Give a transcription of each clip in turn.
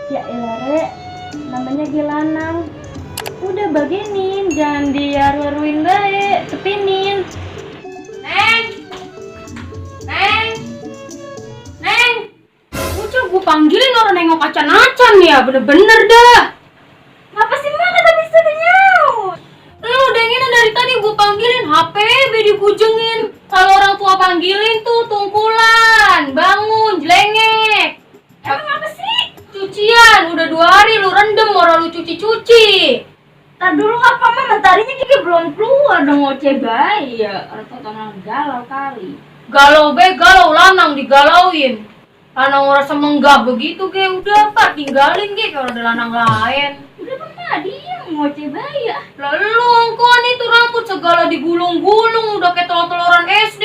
Ya elah Rek, namanya Gilanang. Udah baginin, jangan diaru-aruin bae, tepinin. Neng, Neng, Neng. Udah gue panggilin orang nengok acan-acan ya, bener-bener dah. Ngapa sih mak kata bisa nyaut? Lu udah ingin dari tadi gue panggilin, HP be dikujengin. Kalau orang tua panggilin tuh tungkulan, bangun, jelengek. Emang apa sih? Cucian, udah 2 hari lu rendem, orang lu cuci-cuci. Ntar dulu apa mah mataharinya juga belum keluar dong ngoceh bayi ya. Atau tanah galau kali. Galau be, galau lanang digalauin. Lanang ngerasa menggah begitu ge udah pak tinggalin ge kalau ada lanang lain. Udah kan tadi yang ngoceh bayi ya. Lalu angkon itu rambut segala digulung-gulung udah kayak telur-teluran SD.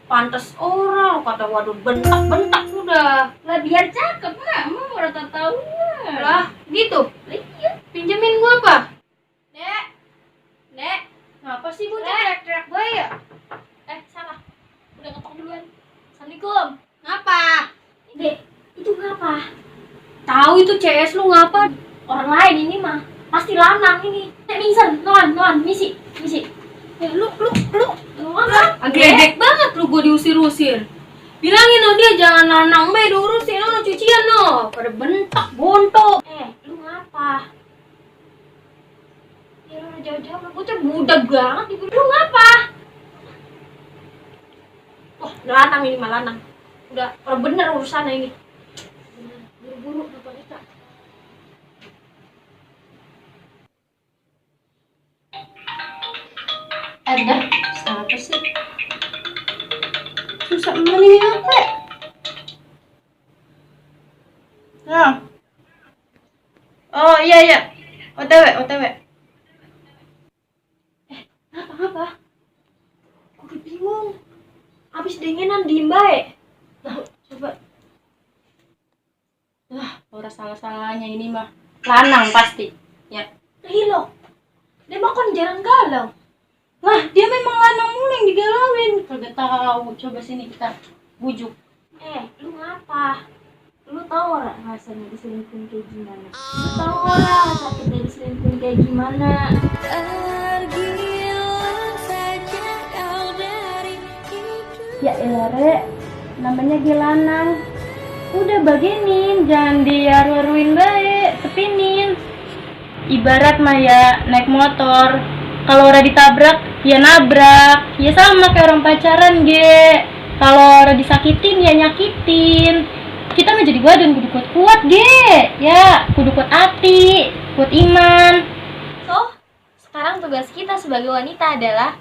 Pantes orang kata waduh bentak-bentak udah. Lah biar cakep mak, mau rata tahu. Lah gitu. Iya, pinjemin gua apa? Nek, Nek, ngapa sih bocah teriak-teriak gue ya? Salah, udah ketok duluan. Assalamualaikum. Ngapa? Dek, itu ngapa? Tahu itu CS lu ngapa? Orang lain ini mah, pasti lanang ini. Nek pingsan, nuan, misi. Lu agledek banget lu gue diusir-usir. Bilangin lo dia jangan lanang be diurusin lo cucian lo. Pada bentak bontok. Lu ngapa? Ya lu jauh-jauh, gue tuh budak banget nih. Lu ngapa? Wah, lanang ini mah lanang. Udah, kalau bener urusannya ini. Buru-buru apa kita? Ada, siapa sih? Susah ini HP. Nah. Oh iya. OTW. Apa? Gue bingung. Abis dinginan diem bae. Nah, coba. Ora salah-salahnya ini mah. Lanang pasti. Ya. Hilo. Dia mah kan jarang galau. Lah, dia memang lanang mulu yang digalauin. Kagak tahu. Coba sini kita bujuk. Lu ngapa? Lu tahu ora rasanya diselingkuhin kayak gimana? Lu tahu ora sakitnya diselingkuhin kayak gimana? Ya elah Rek, namanya Gilanang. Udah baginin, jangan diaru-aruin bae, tepinin. Ibarat mah ya naik motor, kalau udah ditabrak, ya nabrak. Ya sama kayak orang pacaran ge. Kalau udah disakitin, ya nyakitin. Kita mah jadi badan kudu kuat-kuat ge. Ya, kudu kuat hati, kuat iman. So, sekarang tugas kita sebagai wanita adalah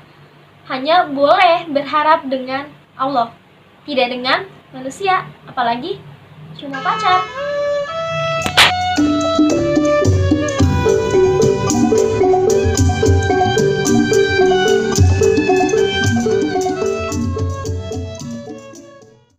hanya boleh berharap dengan Allah, tidak dengan manusia, apalagi cuma pacar.